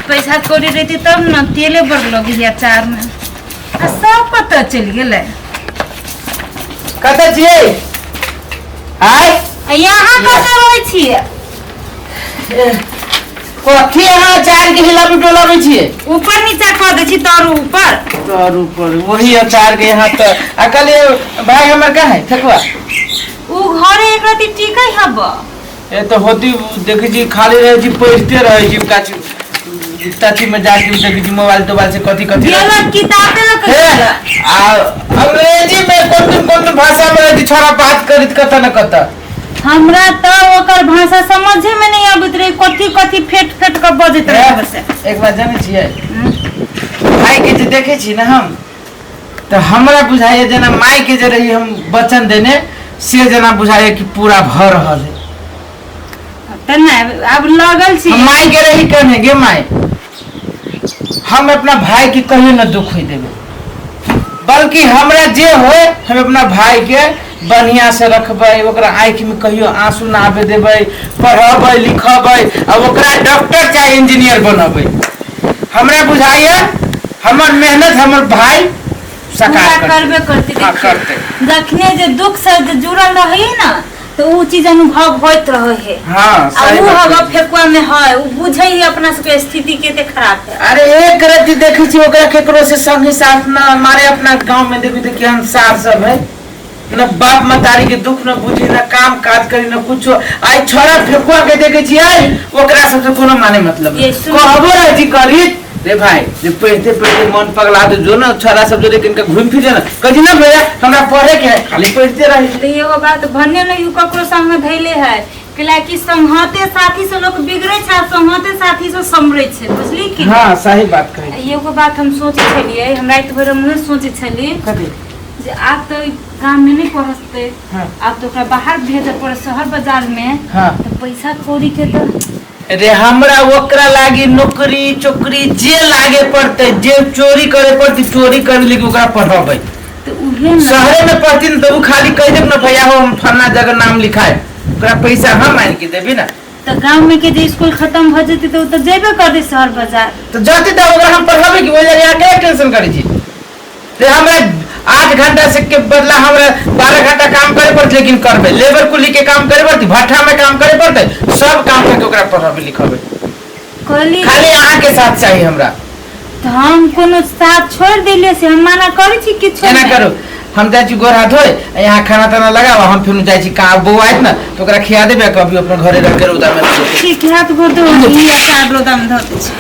पैसा कौड़ी रहती तब ने तेले बड़ लगैया अचार में आ सब कतऽ चलि गेलै। कतऽ छियै आय? आ यहाँ कतऽ रहै छियै? कथी अहाँ अचार के हिलाबी डोलाबै छियै? ऊपर नीचा कऽ दै छी तर ऊपर। तर ऊपर वही अचार के यहाँ तऽ आ कहलियै भाई हमर कहाँ है ठकुआ? उ घरे एक रति टिकै हब। ए तऽ होती देखै छी खाली रहै छी पढ़िते रहै छी काची तथी में जाके देखै छी मोबाइल तोबाइल से कथी कथी गेलक किताबे लऽ कऽ हे, गेलक। आ अंग्रेजी में कोन कोन कोन भाषा में रहै छी छोड़ा बात करैत कतऽ न कतऽ। हमरा तऽ ओकर भाषा समझे में नहीं आबैत रहे, कथी कथी फेट फेट के बजैत रहे बस। एक बात जानै छियै भाई के जे देखै छी ने हम तऽ हमरा बुझाइए जेना माय के जे रही हम वचन देने से जेना बुझाइए कि पूरा भऽ रहल है। तऽ नहि आब लगल छी। हम माय के रही कहने गे माय हम अपना भाई के कहियो न दुख होई देबै, बल्कि हमरा जे होए हम अपना भाई के बढ़िया से रखबै, ओकरा आँखि में कहियो आंसू ना आबे देबै, पढ़ेबै लिखेबै आ ओकरा डॉक्टर चाहे इंजीनियर बनबै। हमरा बुझाइए हमर मेहनत हमर भाई साकार पूरा करबे करते। हाँ, करते। जखने जे दुख से जे जुड़ल रही ना तो उ चीज अनुभव होइत रहे है। हाँ, आ सही उ बात हवा कहै छी। फेकुआ में है, उ बुझे ही अपना सबके स्थिति केते खराब है। अरे एक रत्ती देखै छी ओकरा केकरो से संगी साथ न मारे, अपना गांव में देखी तो केहन सार सब है न बाप मतारी के दुख न बुझी न काम काज करी न कुछो। आई छोरा फेकुआ के देखे छियै ओकरा सबसे कोनो माने मतलब ये नहीं। सुन- कहबो रहे छी करी रे भाई जे पढ़ते पढ़ते मन पगला दे जो न छोरा सब जो किनका घूम फिर ना कही ना भैया हमरा पढ़े के है खाली पढ़ते रहे। तो एगो बात भन्ने नहीं उ ककरो संग धैले है कि संगते साथी से लोग बिगड़े छै आ संगते साथी से समरे छै, बुझली कि? हाँ सही बात कहै छी। एगो बात हम सोचे छलियै, हम राति भरि हम उहे सोचे छलियै कथी? जे आब तो गाम में नहीं पढ़ते। हाँ। आब तो ओकरा बाहर भेजे पड़े शहर बाजार में। हाँ। तो पैसा कौड़ी के तो रे हमरा ओकरा लागी नौकरी चोकरी जे लागे पड़ते जे चोरी करे पड़ती चोरी कर लेकिन ओकरा पढ़बै। तो उहे ना शहरे में पढ़ती न तो उ खाली कह देब न भैया हो हम फलना जगह नाम लिखाए ओकरा पैसा हम आनि के देबी ना। तो गांव में के जे स्कूल खत्म भ जेते तो उ तो जेबे करते शहर बाजार। तो जाते तो ओकरा हम पढ़ाबे कि ओहि लगे अहाँ टेंशन करै छी? रे हमरा 8 घंटा से के बदला हमरा 12 घंटा काम करे पड़त लेकिन करबै, लेबर कुली के काम करे पड़त, भट्ठा में काम करे पड़तै, सब काम करके ओकरा पढ़ाबे लिखबै। कहली खाली अहाँ के साथ चाहिए हमरा। तो हम कोनो साथ छोड़ देलियै से हम मना करै छी किछो एना नहि। करू हम जाइ छी गोर हाथ धोए यहाँ खाना ताना लगाब हम फिर जाइ छी का बौआ आयत ने तो ओकरा खिया देबै कभी अपना घरे रख के रौदा में रख देबै। ठीक है, हाथ गोर धो ई अचार रौदा में धो दै छी।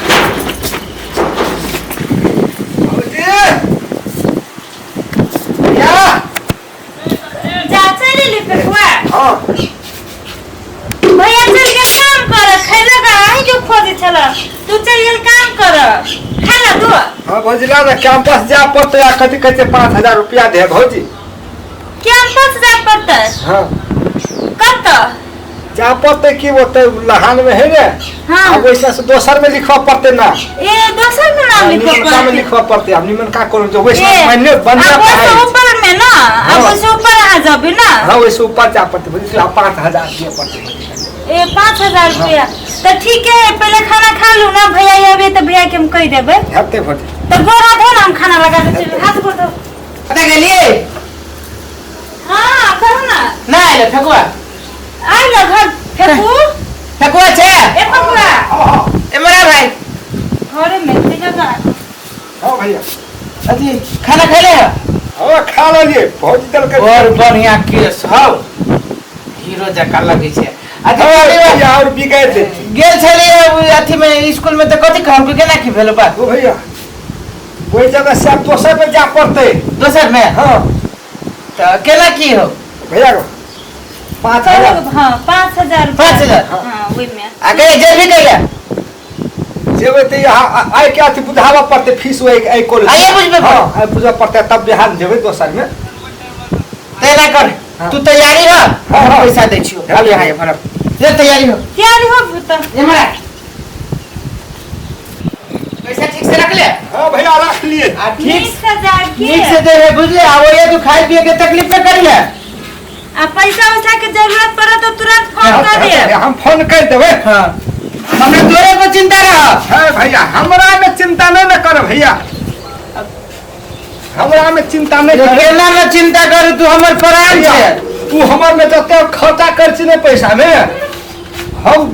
जा चलि ले फेकुआ। हाँ। भैया चल गेल काम कर खैलक आ अहीं के खोजै छल, तू चल गेल काम कर खाना दो। हाँ भौजी ला ना कैंपस जा पड़तै आ कथी कहै छै 5000 रुपया दे भौजी। कैंपस जा पड़तै? हाँ। कतऽ जा पड़तै कि ओतऽ लहान में है ने। हाँ। आब वैसे से दोसर में लिखऽ पड़तै ना। ए दोसर में नाम लिखऽ निमनका में पड़तै। लिखऽ पड़तै। आब निमनका करू जो वैसे ए, मान्य बढ़िया आब ओहिसँ पढ़ाइ। ऊपर में ना, आब हाँ। ओहिसँ ऊपर अहाँ जेबै ना। हाँ वैसे ऊपर जा पड़तै बुझलियै, आब 5000 दिअ पड़तै बुझलियै। ए 5000 रुपया तऽ ठीक है, पहिले खाना खा लू ना, भैया आबे तऽ भैया के हम कहि देबै। हेतै भौजी। तऽ गोर हाथ धो ना, हम खाना लगा दै छी, हाथ गोर धो। कतऽ गेलियै? हाँ कहू ना। ना आयल ठकुआ? आयल घर फेकू। ठकुआ छै? ए फकुआ। एमरा भाई। घरे में छै काका। हाँ भैया। अथी खाना खैले है? हाँ खा लेलियै भौजी देलकै। बड़ बढ़िया केस हौ, हीरो जकाँ लगै छै। अथी हाँ, कहलियै, भैया और बिगाड़ि देती। गेल छलियै अथी में स्कूल में तऽ कथी कहलकै केना की भेल बात? ओ भैया ओहि जगह से आब दोसर में जा पड़तै। दोसर में? हाँ। तऽ केना की हौ? भैया गो, 5000। हाँ, 5000 रुपया। 5000? हाँ, ओहि में। आ कहिया जेबही कहिया? जेबै तऽ यहाँ आइ के अथी बुझाबऽ पड़तै फीस ओहि एहि कॉलेज। आइए बुझबै पड़तै? हाँ, आइ बुझबऽ पड़तै तब बिहान जेबै दोसर में। तऽ एना कर, हाँ। तू तैयारी रह, हाँ, हम हाँ। पैसा दै छियौ। हाँ। यहाँ भरब। ले तैयारी हो। तैयारी हो तऽ। एम्हर आ। पैसा ठीक से रख ले। हाँ भैया रख लिए। आ ठीक नीक से जाके। नीक से दे है बुझले, आ ओए तू खाई पिए के तकलीफ न करी है। आ पैसा उसा के जरूरत पड़त तो तुरंत फोन कर दे। हम फोन कर देबै। हाँ। हमरा तोरे पर चिंता रह। है भैया, हमरा में चिंता नहीं न कर भैया, हमरा में चिंता नहीं कर। केना न चिंता कर, तू हमर प्राण भैया, छे। तू हमर में जते खर्चा कर छी ने पैसा में, हम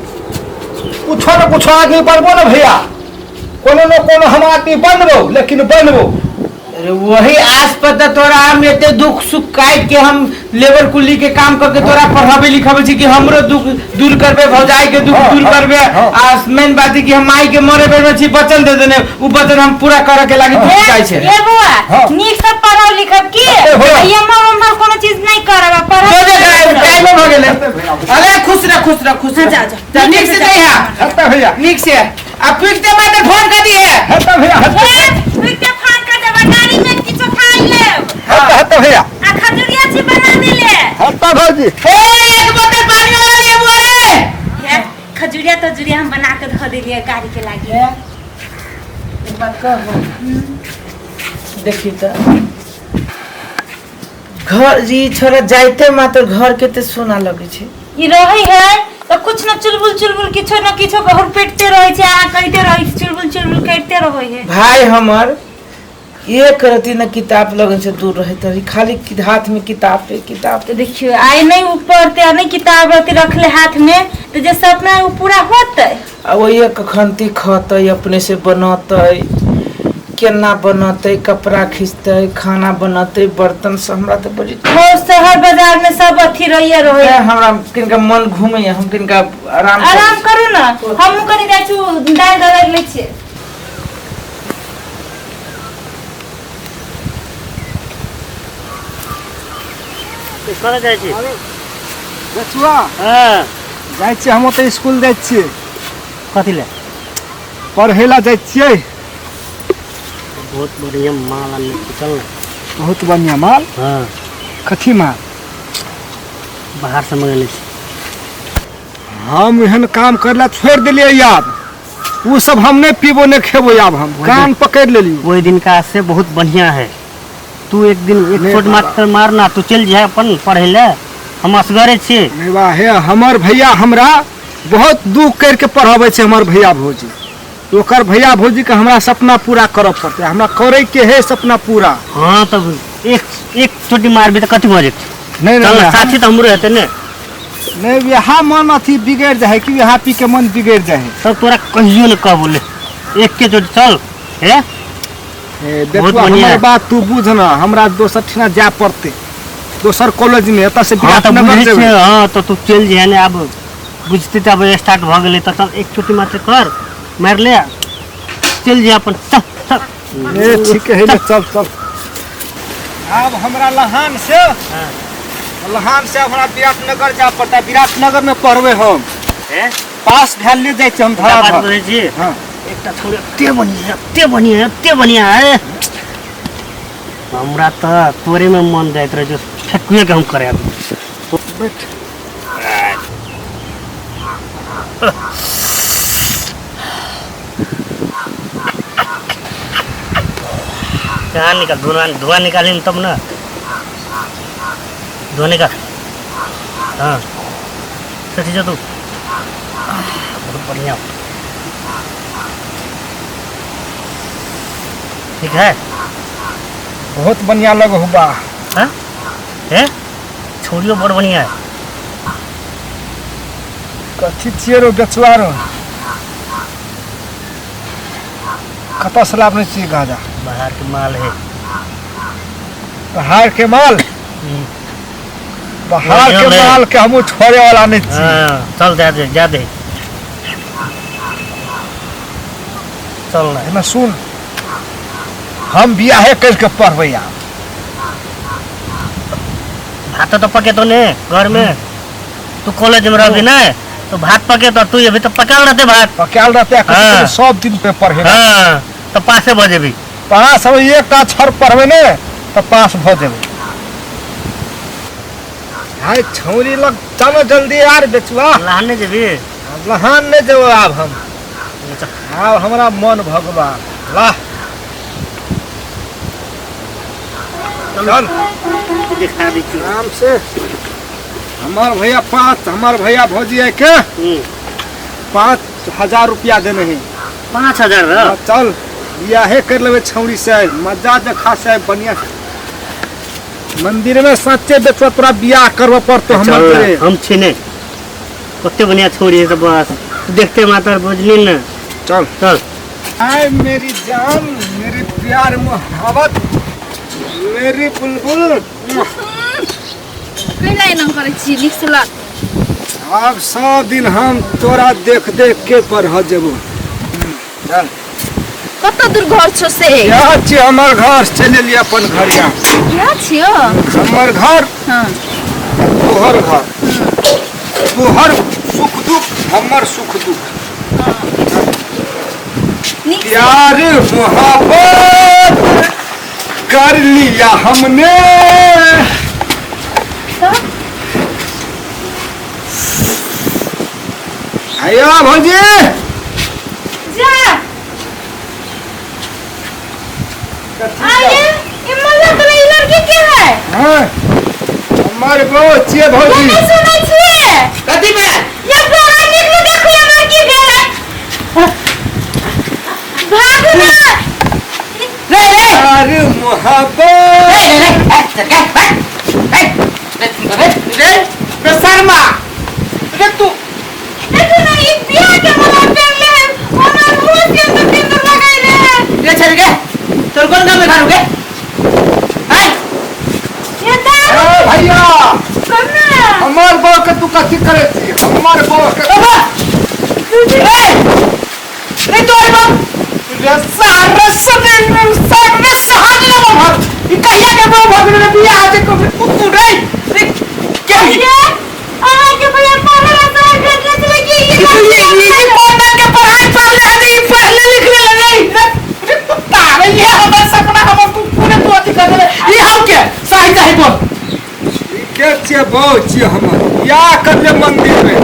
कुछो न कुछो आदमी बनबो न भैया, कोनो न कोनो हम आदमी बनबो, लेकिन बनबो। अरे वही आस पर त तोरा हम एते दुख सुख काट के हम लेबर कुली के काम करके तोरा पढ़ाबे लिखाबे छी कि हमरो दुख दूर करबे, भौजाई के दुख हाँ, दूर हाँ, करबे। हाँ। आ मेन बात है कि हम माई के मरे बेर में छी वचन दे देने, उ वचन हम पूरा करे के लागी ए, जाइ छै। ए बौआ, हाँ। नीक से पढ़ब लिखब की ए, हो। एम्हर ओम्हर कोनो चीज नहीं करब, पढ़ब। जो देख टाइम भ गेलै। अरे खुश रह, खुश रह, खुश रह। जा, जा। जा, नीक से जइहा। हत्ता भैया। नीक से। आ पुछते मात्र फोन कर दिए। हत्ता भैया, हत्ता। ए, पुछते फोन कर देबा, गाड़ी में किछो खाइ लेब। हत्ता, हत्ता भैया। आ खजुरिया छी बना देले। हत्ता भौजी। ए, एक बोतल पानी वाला लिए बुआ रे। हे, खजुरिया तजुरिया हम बना के धो देलिए गाड़ी के लागी। एक बात कहू, देखी त घर जी छोरा जाइते मात्र घर के ते सोना लगे छै। ई रहै है त कुछ न चुलबुल चुलबुल किछो न किछो घर पेटते रहै छै, अहाँ कहिते रहै छी, चुलबुल चुलबुल करिते रहै है। भाई हमर एक रति न किताब लगन से दूर रहते रही, खाली हाथ में किताब पे किताब। तो देखियो आइ नहीं ऊ पढ़ते आ नहीं किताब रहते रखले हाथ में, तो जे सपना है ऊ पूरा होतै। आ वही कखनती खतै, अपने से बनतै, केना बनतै, कपड़ा खींचतै, खाना बनतै, बर्तन सब हमरा तो बड़ी हो शहर बाजार में सब अथी रहिए रहे। ए, हमरा किनका मन घूमे, हम किनका आराम करै। आराम करू ना, हमहूँ कनी जाइ छी दालि दरड़ि लै छियै। कतऽ जाइ छी? बचुआ। हँ। जाइ छियै हम ओतऽ स्कूल जाइ छियै। कथी लए? पढ़ै लए जाइ छियै। बहुत बढ़िया माल आनने छी, चल ना। बहुत बढ़िया माल? हाँ। कथी माल? बाहर से मंगेने छी। हम एहन काम करला छोड़ि देलियै यार, ओ सब हम नहि पीबो नहि खेबो आब, हम कान पकड़ि लेलियै। ओहि दिनका से बहुत बढ़िया है। तू एक दिन एक नहीं छोट बाबा। मास्टर मार ना, तू चलि जा अपन पढ़ै लए, हम असगरे छियै। नहीं बा, हे हमर भैया हमरा बहुत दुख करके पढ़ाबै छै, हमर भैया भौजी। ओकर भैया भौजी के हमरा सपना पूरा करऽ पड़तै, हमरा करे के है सपना पूरा। हाँ तब एक एक चोटी मारबी तऽ कथी भऽ जेतै? नहीं, चल नहीं, ना, साथी तऽ हमरो हेतै ने। नहीं, यहाँ मन अथी बिगड़ जाए कि यहाँ पी के मन बिगड़ जाए। तब तोरा कहियो ने कहबो ले, एक के चोटी चल। हे? ए, बहुत देखो, बढ़िया। हमर बात तू बुझ ना, हमरा दोसर ठिना जाय पड़तै, दोसर कॉलेज में, एतऽ से हाँ, तऽ विराटनगर बुझै जेबै। छियै, हाँ, तऽ तू चलि जइहे ने, आब बुझती तऽ आब स्टार्ट भऽ गेलै, तऽ चल एक चोटी मात्र कर मारि ले, चलि जइहे अपन, चल चल। ए, ठीक है, ले, चल चल। आब हमरा लहान से, लहान से हमरा विराटनगर जाय पड़तै, विराटनगर में पढ़बै हम। हे? पास भेल ले जाइ छी हम एकटा बात धराधर। बुझै छी? हाँ। एकटा छोरी एते बढ़िया, एते बढ़िया, एते बढ़िया है, हमरा तऽ तोरे में मन जाइत रहै छै, फेकुए के हम करायब। बैठ। कहाँ निकाल, धुआं, धुआं निकाली तब ना, धुआं निकाल। हाँ सठी जा तू, बहुत बढ़िया, ठीक है। बहुत बढ़िया लग हुआ। हाँ? हे? छोड़ियो बड़ बढ़िया है। कथी छियै रो बेचुआ रो? कतऽ से लाबने छियै गांजा? बाहर के माल है। बाहर के माल? बाहर के बढ़िया है। माल के हमहूँ छोड़े वाला नहीं छी। हाँ, चल जा दे, जा दे, चल ना। एना सुन, हम बियाहे करके पढ़बै आब। भात तो पके तो ने घर में, तू कॉलेज में रहबी ना तो भात पके तो तू अभी तो पकाल रहते भात। पकायल रहते, आ कथी हाँ। कहै, सब दिन पे पढ़े। हाँ, तो पासे भऽ जेबी। पास हम एकटा अक्षर पढ़बै ने तऽ पास भऽ जेबै। हाय छौरी लग चलो जल्दी यार बेचुआ। लहान नहीं जेबी? लहान नहीं जेबो आब हम, आब हमरा मन भऽ गेलो आब। लाह चल। दिखा दै छी। आराम से। हमर भैया पाँच, हमर भैया भौजी आइ के 5 हजार रुपया देने है। 5000 रह। हाँ, चल बियाहे कर लेबै छौड़ी से, मजा देखा से बढ़िया मंदिर में सच्चे बेचवा तोरा बियाह करबऽ पड़तो हमर चल तोरे। हम छी ने कते बढ़िया छोड़ी है तो बस तू देखते मातर बुझली ना। चल चल। आय मेरी जान, मेरी प्यार मोहब्बत, मेरी बुलबुल। कैला एना करै छी नीक से लग। आब सब दिन हम तोरा देख देख के पढ़ जेबो। चल। कत दूर घर छौ से? यह छी हमर घर, चलि एलियै अपन घर। यहाँ इएह छियौ हमर घर। हाँ। तोहर घर, तोहर सुख दुख हमर सुख दुख। नीक से। प्यार मोहब्बत कर लिया हमने। आया भौजी। जा आइए, ई मल्ला तोरा ई लड़की के है? हाँ, हमर बहू छियै भौजी। ये नहीं सुनै छियै? कथी में? ये बाहर निकलू, देखू ये लड़की के है। भागू ना। रे रे प्यार मोहब्बत। रे रे रे रे रे रे शर्मा रे तू देखू ना ई बियाह के मला पहनले है, हमर मुंह के अंदर सिंदूर लगैले है। रे चल गे, तोर कोन गाँव में घर हो गे? आय ये दारू ए भैया, कम ना। हमर बहू के तू कथी करै छी? हमर बहू के बाबा रे रे तोर बाप रे सारे सने सारे सहाज ना बाबा, ई कहिया के बाबा भगने रे बियाह जे को कुत्तू रे रे के ये अहाँ के भैया पढ़े ला शहर भेजने छलै कि ई ये लड़की ये कोन के पढ़ाई पढ़ले है ई पढ़ले लिखले ले नहीं रे रे कुत्ता रे, ये हमर सपना हमर तू पूरे तू अथी कर देले। ई हम के सही सही बोल। के छियै? बहू छियै हमर। बियाह करले मंदिर में,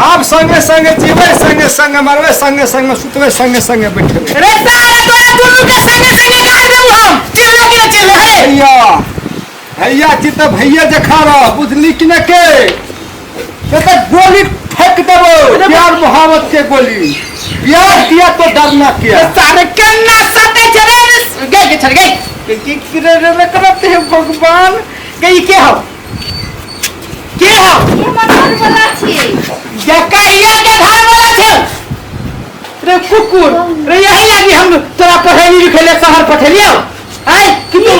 आब संगे संगे जीबै, संगे संगे मरबै, संगे संगे सुतबै, संगे संगे बैठबै। रे सारा तोरा दुनू के संगे संगे गाड़ देबू हम। चिल्ले कि ना चिल्ले हे? भैया भैया छी तऽ भैया जखा रह, बुझली कि ने? के से तऽ गोली फेंक देबो, प्यार मोहब्बत के गोली। प्यार किया तो डरना किया। सारे केना सटे छै रे गे के छड़ गे की की रे रे करते हे भगवान के। ई के हो, के हो? ई हमर घर वाला छियै। या कहिया के घर वाला छै रे कुकुर रे? यही लागी हम तोरा पढ़ेली लिखेले शहर पठेलियो आय कि तू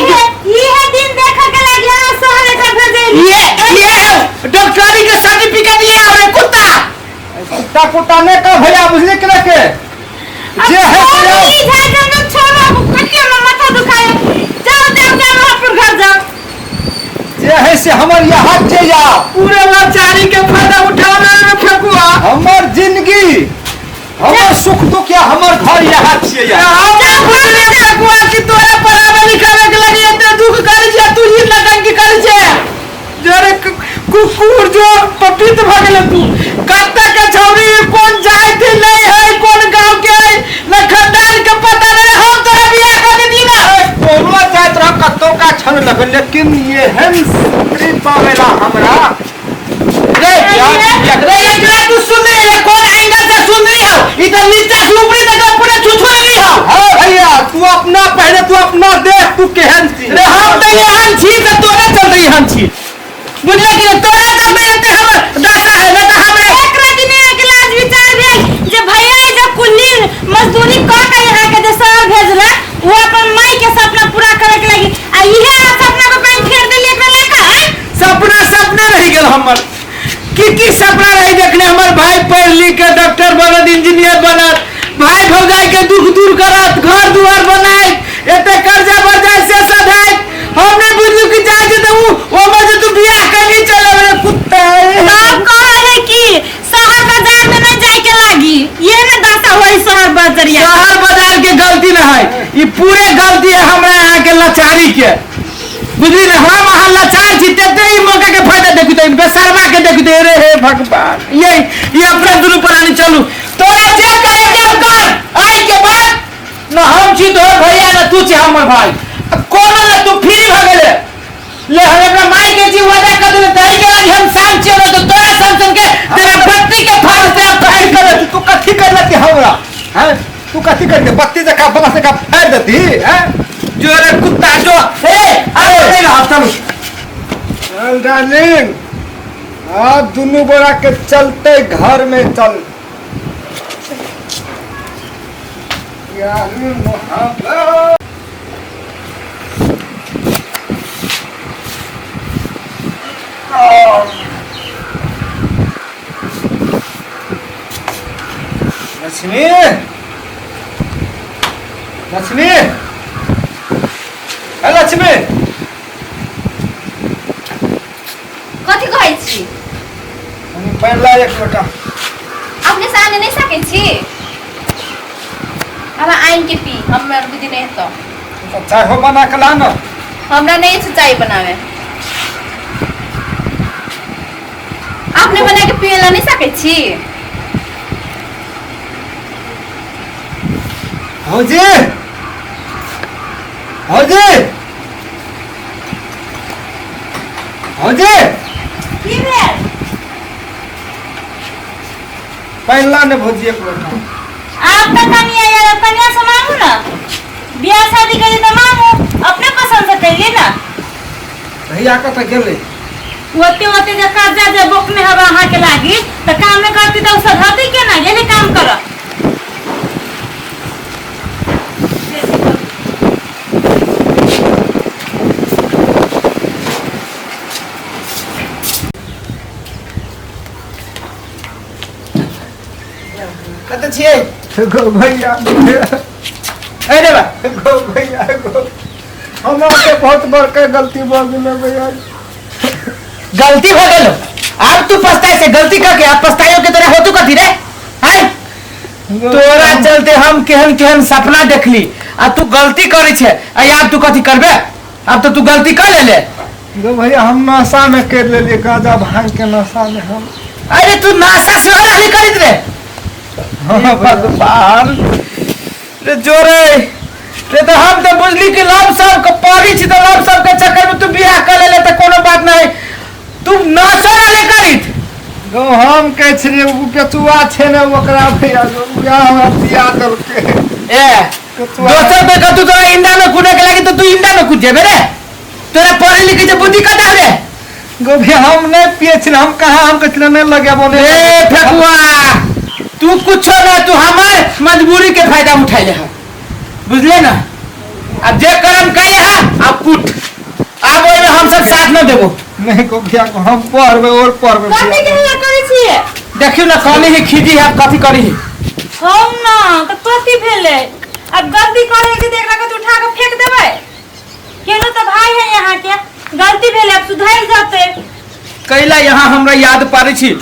इहे दिन देखे के लागी अहाँ शहर एकरा भेजैली। ये हो डॉक्टरी के सर्टिफिकेट ये हो रे कुत्ता। कुत्ता कुत्ता ने का भैया, बुझली कि ने? के जे है से आओ। ई झाड़ छोड़ो, कते हमर माथा दुखाय। जाओ जाओ जाओ, अपन घर जाओ। जे है से हमर यहाँ जे या पूरे लाचारी के फायदा उठावे रे फेकुआ। हमर जिंदगी, हमर सुख दुख या हमर घर यहाँ छियै या। हम बुझलियै फेकुआ कि तोरा पढ़ावे लिखावे के लगी एते दुख करै छै, तू ई नटंकी करै छै। जरे कुकुर जो पपित भ गेलै तू। कत्ता के छौरी कोन जाति नहीं है, कोन गांव के है, न खानदान के पता नहीं, हम तोरा बियाह कर देती ना। कोनो जाइत रह कतौ का छन लगल, लेकिन एहन स्त्री पावेला हमरा रे रे एकरा तू सुन रही है कौन एंगल से सुन रही हो? ई तो नीचा से ऊपरी तक पूरे छुछुर रही हो। हाँ भैया, तू अपना पहले तू अपना देख तू केहन छी। रे हम तो एहन छी तऽ तोरे चलते एहन छी, बुझले कि नहीं? तोरे चलते एते हमर दशा है, नहीं तऽ हमरा एकरा दिन एक लाज विचार भेल जे भैया ई जे कुल्ली मजदूरी कऽ के यहाँ के जे शहर भेजलक, वो अपन माई के सपना पूरा करे के लागी, आ इहे अहाँ सपना के पानि फेर देलियै एकरा लए कऽ, आँय? सपना सपने रहि गेल हमर। की की सपना रही देखने, हमर भाई पढ़ लिख के डॉक्टर बनत, इंजीनियर बनत, भाई भौजाई के दुख दूर करत, घर दुआर बनाइत, एते कर्जा बर्जा से सधाइत। हम नहीं बुझलू कि जाय छै तऽ उ ओमर जे तू बियाह करनी चलब रे कुत्ता। तब कहै है कि शहर बाजार में नहीं जाए के लागी, ये ना दशा होई शहर बाजरिया। शहर बाजार के गलती न है, ई पूरे गलती है हमरा यहाँ के लाचारी के, बुझली ना? हम अहाँ लाचार छी तेते ई मौका के फायदा देखू तो बेशर्मा के देखू तो। रे हे भगवान, ये अपने दुनू प्राणी चलू। तोरा जे करे के कर, आई के बाद न हम छी तोहर भैया न तू छी हमर भाई, कोनो न, तू फ्री भ गेले। ले हम अपना माई के जी वादा कर देले, दही के लागी हम शाम छियो, तो तोरा समझ के तेरा पत्नी के फाड़ से आप फाड़ कथी कर तू कथी कर लेती हमरा हैं तू कथी कर दे बत्ती जका बना से का फाड़ देती हैं जो रे कुत्ता जो ए अरे नहीं रहा चल चल डार्लिंग आप दुनू बोरा के चलते घर में चल प्यार मोहब्बत लक्ष्मी लक्ष्मी ए लक्ष्मी कथी कहै छी कनी पानि ला एक लोटा अपने से आने नहीं सकै छी अब आइन के पी हमर बुद्धि नहीं हेतौ तो चाय हो बना के ला ना हमरा नहीं छै चाय बनावे अपने बना के पिए ला नहीं सकै छी भौजी भौजी भौजी की भेल पानि ला ने भौजी एक लोटा आप तो कनिया यार कनिया से मांगू ना बियाह शादी करी तो मांगू अपने पसंद से करिए ना भैया कतऽ गेलै ओते ओते जे कर्जा जे बोकने हवा अहाँ के लागी तऽ काम नहि करती तऽ सधती केना गेली काम करऽ कतऽ छियै गो भैया ए रे बा गो भैया गो हमरा के बहुत बड़का गलती भऽ गेलै भैया गलती हो गेलो आब तू पछताए से गलती करके अब पछताइयो के तोरा होतु कथी रे आय तोरा चलते हम केहन केहन सपना देखली आ तू गलती करै छे आ आब तू कथी करबे आब तो तू गलती कर लेले गो भैया हम नशा में कर लेलिए गांजा भांग के नशा में हम अरे तू नशा से रहली करित रे हाँ भगवान रे जोरे रे तो हम तो बुझली कि लव सब के पड़ी छी तो लव सब के चक्कर में तू बियाह कर लेले तो कोनो बात नहीं तू नशा रहले करित गो हम कहै छलियै ओ बेचुआ छै ने ओकरा भैया गो, उएह हमरा दिया देलकै ए बेचुआ दोसर पे कतू तोरा इंडा में कूदे के लागी तो तू इंडा में कूद जेबे रे तोरा पढ़े लिखे जे बुद्धि कता रे गो भैया हम नहि पियै छियै हम कहाँ हम कहै छलियै नहि लगेबो नहि ए फेकुआ तू कुछो ना तू हमार मजबूरी के फायदा उठाइले है बुझले ना अब जे कर्म कैले है अब कूट अब ओहिमे हम सब साथ न देबो नहीं गो भैया गो, हम पढ़बै और पढ़बै कथी के हल्ला करै छियै देखियो ना कहली ही खीजी है कथी करी ही हम ना तऽ कथी भेलै अब गलती करे के देख रखत उठा के फेंक देबै केनो तऽ भाई है यहाँ के गलती भेलै अब सुधरि जतै कैला यहाँ हमरा याद पारै छी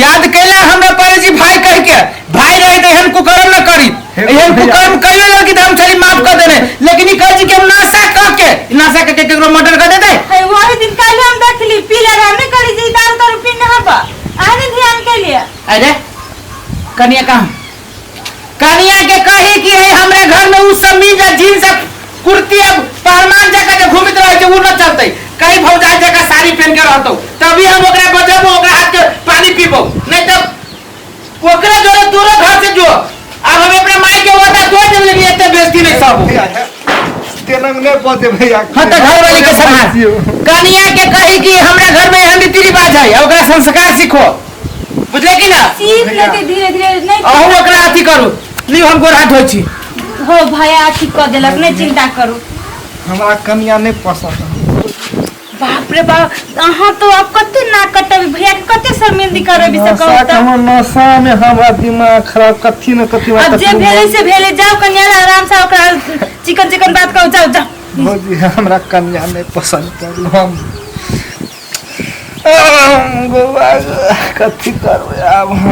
याद कैला हमरा पारै छी भाई कह के भाई रहे तऽ एहन कुकर्म न करी एहन कुकर्म कहियो लड़की तऽ हम छली माफ कर देने लेकिन ई कहै छी कि हम नशा कह के नशा कह के केकरो मर्डर कर देतै है वही दिन काल्हि हम देखली पी ले रहा नहीं करी जे दारू तारू पीने हब अहाँ नहीं ध्यान के लिए अरे कनिया कहाँ कनिया के कही कि है हमरे घर में उ सब मीज आ जीन्स आ कुर्ती आ पहलवान जका जे घूमित रहे छै उ न चलतै कहीं भौजाई जका साड़ी पहन के रहतौ तभी हम ओकरा बजेबो ओकरा हाथ के पानी पीबो नहीं तब ओकरे जोरे तोरे घर से जो अब हम अपने माई के वादा तोड़ देब लेकिन एते बेइज्जती नहीं सब भैया तेनंग नहीं बजे भैया हाँ तो घर वाली के संभाल कनिया के कही कि हमरा घर में एहन रीति रिवाज है ओकरा संस्कार सीखो बुझले कि ना सीख लेते धीरे धीरे नहीं अहूँ ओकरा अथी करू लियौ हम गोर हाथ धोइ छी हो भैया ठीक कऽ देलक नहीं चिंता करू हमरा कनिया नहीं पसंद है। बाप रे बाप अहाँ तो अब कते नाक कटबी भैया के कते शर्मिंदी करबी से नशा कहू के तऽ हमर नशा में हमरा दिमाग खराब कथी न कथी अब जे भेलै से भेलै जाओ कन्या लग आराम से ओकरा चिकन चिकन बात कहू जाओ जाओ भौजी हमरा कन्या नहीं पसंद पड़ल हम गोवा कथी करबै आब हम